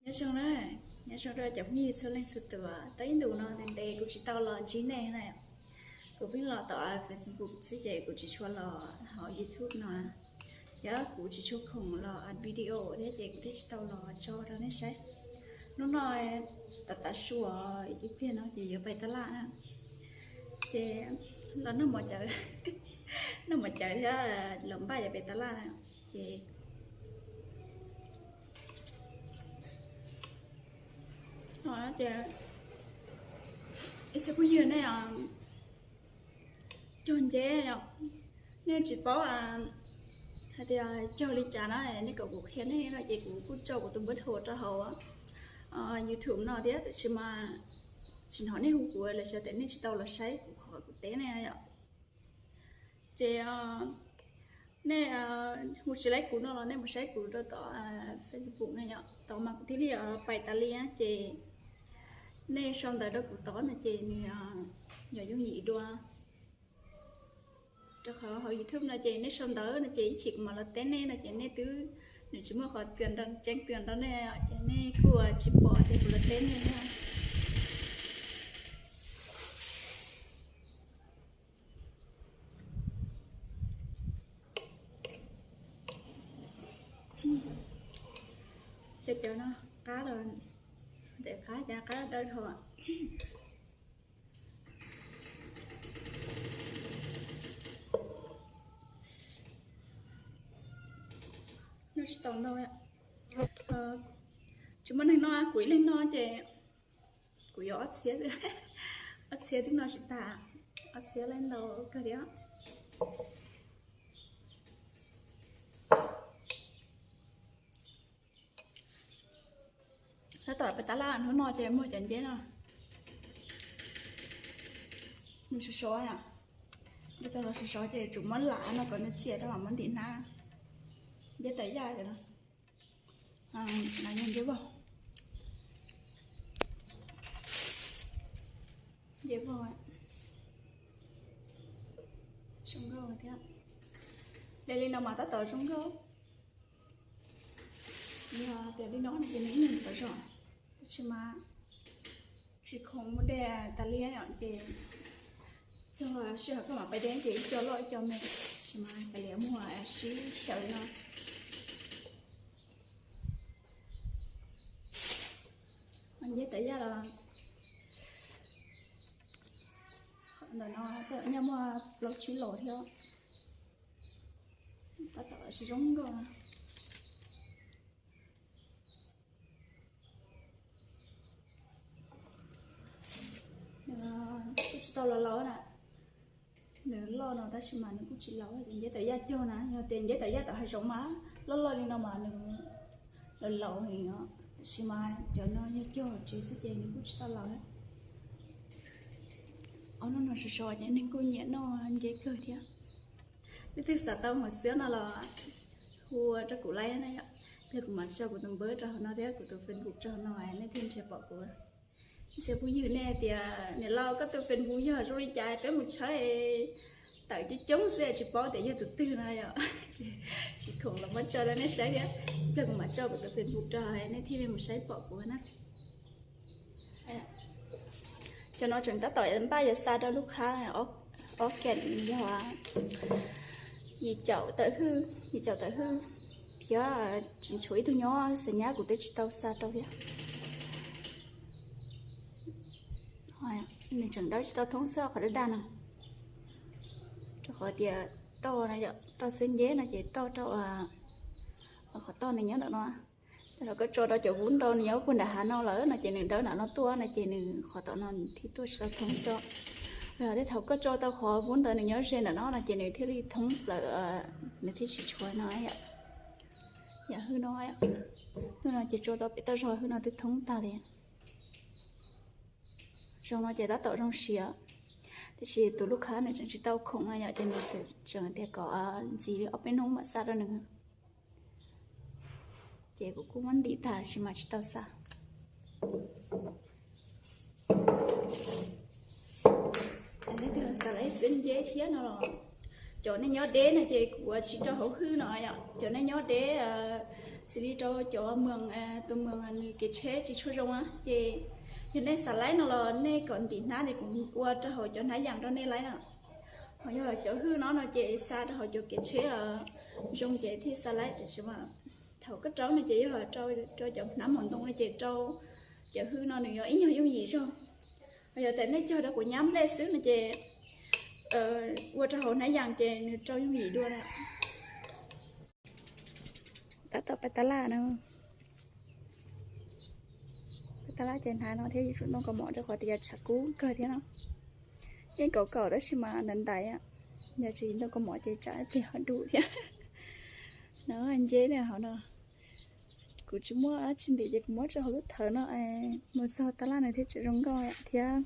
Nyob zoo na, nyob zoo rau cov phooj ywg txhua leej txhua tus. Tau ib ntus no ntev ntev kuv tsis tau los ntsib nej na. Kuv pheej los tom Facebook xwb ces kuv tsis tshua los hauv YouTube no, thiab kuv tsis tshua khoom los video thiab ces kuv thiaj tsis tau los tso rau nej saib. Hnub no tav tav su ib pliag no ces yuav pais taj laj na, ces los noj mov cawv, noj mov cawv thiab los npaj yuav pais taj laj na, ces ib txhia phooj ywg nej cog nceb, nej tsis paub hais tias cog li cas na, nej kom kuv qhia nej no ces kuv kuj tso kuv tus npawb thuam rau hauv YouTube no thiab, tab sis mas tsis hnov nej hu kuv los xyov tias nej tsis tau los saib kuv qhov kuv teb ne yom. Ces nej hu tsis laib kuv no los nej mus saib kuv rau tom Facebook na yom, tau mas kuv thiaj li pais tas li. Ces nej sau ntawv rau kuv tod no ces nws yog yooj yim dua. Rau qhov hauv YouTube no ces nej sau ntawv no ces ib chim kuv mam los teb nej no ces nej twb, nws tsis muaj qhov twg ceeb twg rau nej ces nej kuj tsis pom ces kuv los teb nej na. Cov cawv no qab los, ntawm qab cas qab dawb dhau. Noj tsis tau ntau, tsis muaj neeg noj, kuv ib leeg noj ces kuv yuav ob txhiab, ob txhiab twb noj tsis tag, ob txhiab lawm ntau kawg thiab. Tab tom pais tab laj hnub no ces muag cov nceb no, nws sov sov, tau los sov sov ces tsum muab lam no kom nws txias rau mam muab ntim hnab. Nceb tawv yaj no, nceb vog, nceb vog, zoo nkauj thiab. De li no mas tab tom zoo nkauj. Yog tias li no no ces nws ib nyuag tawv zog, tab sis mas tsis khoom mus de tas li yom, ces txog sij hawm koj mam pais de ces ib co loj ib co me, tab sis mas kav liam muag sib xyaw li no. Nceb tawv yaj los ntawm no nyob muaj plaub tsib los thiab, tab tom tsis zoo nkauj. Nws kuj tsis tau los laus na, nws loj no tab sis mas nws kuj tsis laus, ces nceb tawv yaj cog na, yog tias nceb tawv yaj tom hav zoov mas loj loj li no mas nws laus laus heev os, tab sis mas cov no yog cog tsev xwb ces nws kuj tsis tau laus. Ob hnub no sov sov ces neeg kuj nyiam noj nceb kawg thiab. Leej twg xav tau hom xiab no los hu rau kuv laib na yom, pliag kuv mam tso kuv tus npawb rau hauv no thiab kuv tus Facebook rau hauv no, nej thiaj nrhiav pom kuv. Ib txhia phooj ywg nej tias niam laus koj tus Facebook yog zoo li cas peb mus tshawb tawm coob coob xwb tsis paub tias yog tus twg no yom, tsis khoom los muab tso rau nej saib thiab, pliag kuv mam tso kuv tus Facebook rau nej thiaj li mus saib pom kuv na. Cov no tseem tab tom npaj yuav xa rau lub khab, ob kas yog yim caum tawm hwj, yim caum tawm hwj thiab tseem tshuav ib tug nyob xav nyab kuv twb tsis tau xa rau thiab. Nws tseem dawb tsis tau thoob xwb qhov daj daj no, rau qhov tias toj no yom, toj xwb nceb no ces toj rau qhov toj nws nyob ntawm no. Thaum koj tso rau cov vub nrau nws nyob puag nram hav no lawm no ces nws dawb nram no tuaj no ces nws qhov tom no nws thiaj tuaj tsis tau thoob xwb. Yog tej thaum koj tso tau qhov vub ntawd nws nyob ze ntawm no no ces nws thiaj li thoob plaws, nws thiaj tsis tshuav no. Yam hwj no, hwj no ces tso rau pem toj zog hwj no twb thoob tag li. Zoo no ces tab tom zoo siav, tiam sis tus lub khab nws tseem tsis tau khoom no yom, ces nws tseem tias kom ntxiv ob peb hnub mam xa rau nws. Ces kuv kuj muab ntim tag sis mas tsis tau xa. Leej twg xav lawv xwb nceb thiab no los, cov nej nyob deb no ces kuv tsis rau hauv hwj no yom, cov nej nyob deb Xws li rau cov moos, tus moos nws kev tsheb tsis tshua zoo ces yog nej xav laib no los nej kom ntim hnab ces kuv ua rau hauv cov hnab yas rau nej laib na. Ho yog cov hwj no no ces xa rau hauv cov kev tsheb zoo ces thiaj xa laib, tiam sis mas thaum koj rau no ces yog rau cov hnab mos ntoo no ces rau cov hwj no nws yuav ib nyuag yooj yim zog. Ho yog tias nej cog rau kuv nyab nplej xwb no ces ua rau hauv hnab yas ces nws rau yooj yim dua na. Tab tom pais tab laj no. Pais tab laj ces hnav no thiab yuav tsum ntoo kaus mom rau qhov tias tshav kub kawg thiab no. Yeej kaum kaum tab sis mas ntaiv ntaiv, yog tsis ntoo kaus mom ces tsam ib pliag ho dub thiab. No nceb hauv no, kuv tsis muaj dab tsi ntim ces kuv muab rau hauv lub thawv no, mus txog tab laj nws thiaj tseem zoo nkauj thiab.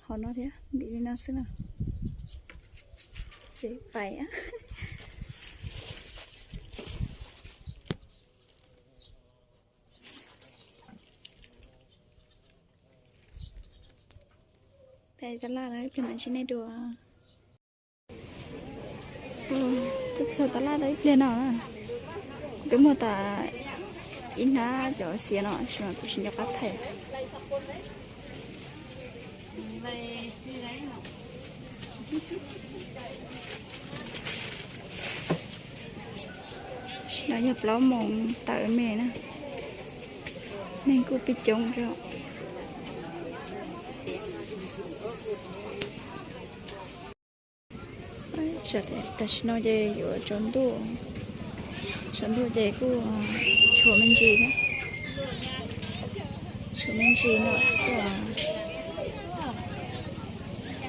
Hauv no thiab ntim li no xwb na. Ces pais. Pais tab laj no ib pliag mam ntsib nej dua. Twb txog tab laj tau ib pliag no, twb muag tas ib hnab cov xiav no tab sis mas kuv tsis nco qab thaij. Tam sim no yog plaub moos tawm me na, neeg kuj pib coob zog. Tam sim no ces yuav tsaus ntuj, tsaus ntuj ces kuj tshuav me ntsis thiab, tshuav me ntsis no xwb.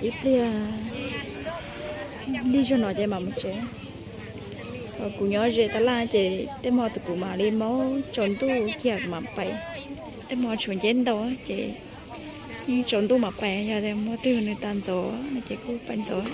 Ib pliag lig zog no ces mam mus tsev. Kuv nyob ze tab laj ces tej hmo tus kuv mam li maub tsaus ntuj kiag kuv mam pais. Tej hmo tshuav nceb ntau ces yeej tsaus ntuj mam pais, yog tias hmo twg nws tas ntxov no ces kuj pais ntxov.